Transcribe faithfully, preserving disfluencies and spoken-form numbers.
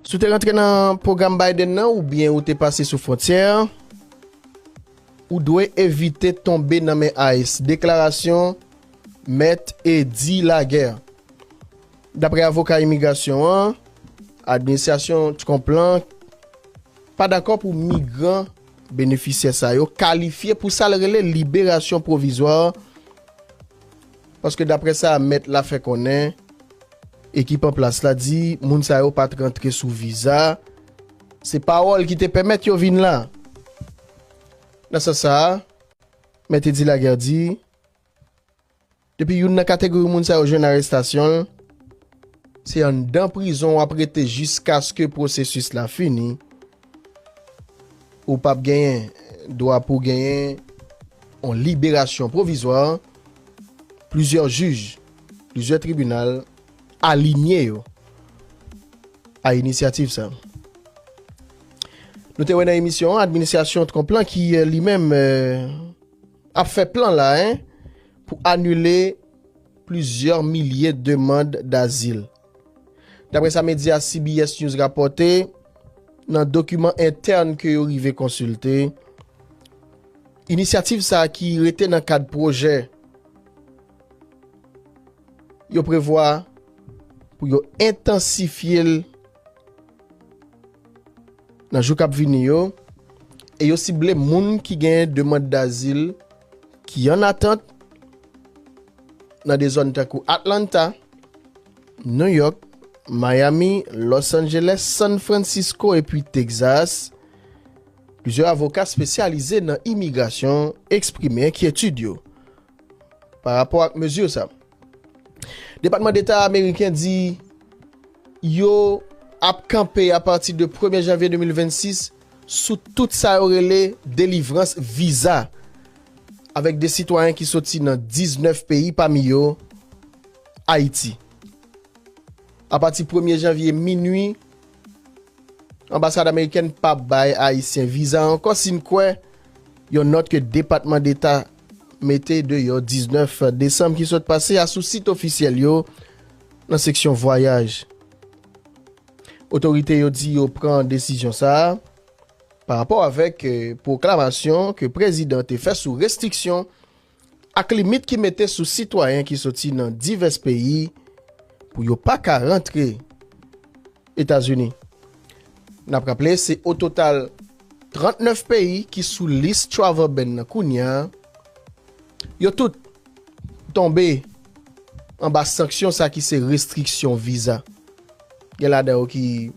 Si w te rantre nan pwogram Biden nan oubyen ou te pase sou fwontyè, ou dwe evite tonbe nan men ICE. Deklarasyon Mèt Eddie Laguerre. Daprè avoka imigrasyon an, administrasyon Trump lan pa dakò pou migran benefisyè sa yo kalifye pou sa l rele liberasyon pwovizwa, paske daprè sa mèt la fè konnen, ekip an plas la di moun sa yo pa t rantre sou viza, se pawòl ki te pèmèt yo vin la. Nan sans sa a, mèt Eddie Laguerre di, depi youn nan kategori moun sa yo jwenn arestasyon l, se anndan prizon w ap rete jiskaske pwosesis la fini. Ou p ap genyen dwa pou genyen yon liberasyon pwovizwa. Plizyè jij, plizyè tribinal alinye yo a inisyativ sa. Nou te wè nan emisyon an, administrasyon Trump lan ki, eh, li menm, eh, ap fè plan la, en, pou anile plizyè milye demann dazil. Daprè sa medya C B S News rapòte, nan dokiman entèn ke yo rive konsilte, inisyativ sa a ki rete nan kad pwojè yo prevwa pou yo entansifye l nan jou k ap vini yo, e yo sible moun ki gen demann dazil ki an atant nan de zòn tankou Atlanta, New York, Miami, Los Angeles, San Francisco epi Texas. Plizyè avoka espesyalize nan imigrasyon eksprime enkyetid yo pa rapò ak mezi sa. Depatman Deta ameriken di yo ap kanpe apati de premye janvye de mil vennsis sou tout sa yo rele delivrans viza avèk de sitwayen ki soti nan diznèf peyi, pami yo Ayiti. Apati premye janvye minwi, anbasad amerikèn p ap bay Ayisyen viza ankò, si n kwè yon nòt ke Depatman Deta mete deyò diznèf desanm ki sot pase a sou sit ofisyèl yo nan seksyon vwayaj. Otorite yo di yo pran desizyon sa a pa rapò avèk, eh, pwoklamasyon ke prezidan te fè sou restriksyon ak limit ki mete sou sitwayen ki soti nan divès peyi pou yo pa ka rantre Etazini. N ap raple, se o total trannèf peyi ki sou lis travel ban nan kounye a. Yo tout tonbe anba sanksyon sa ki se restriksyon viza. Gen ladan yo ki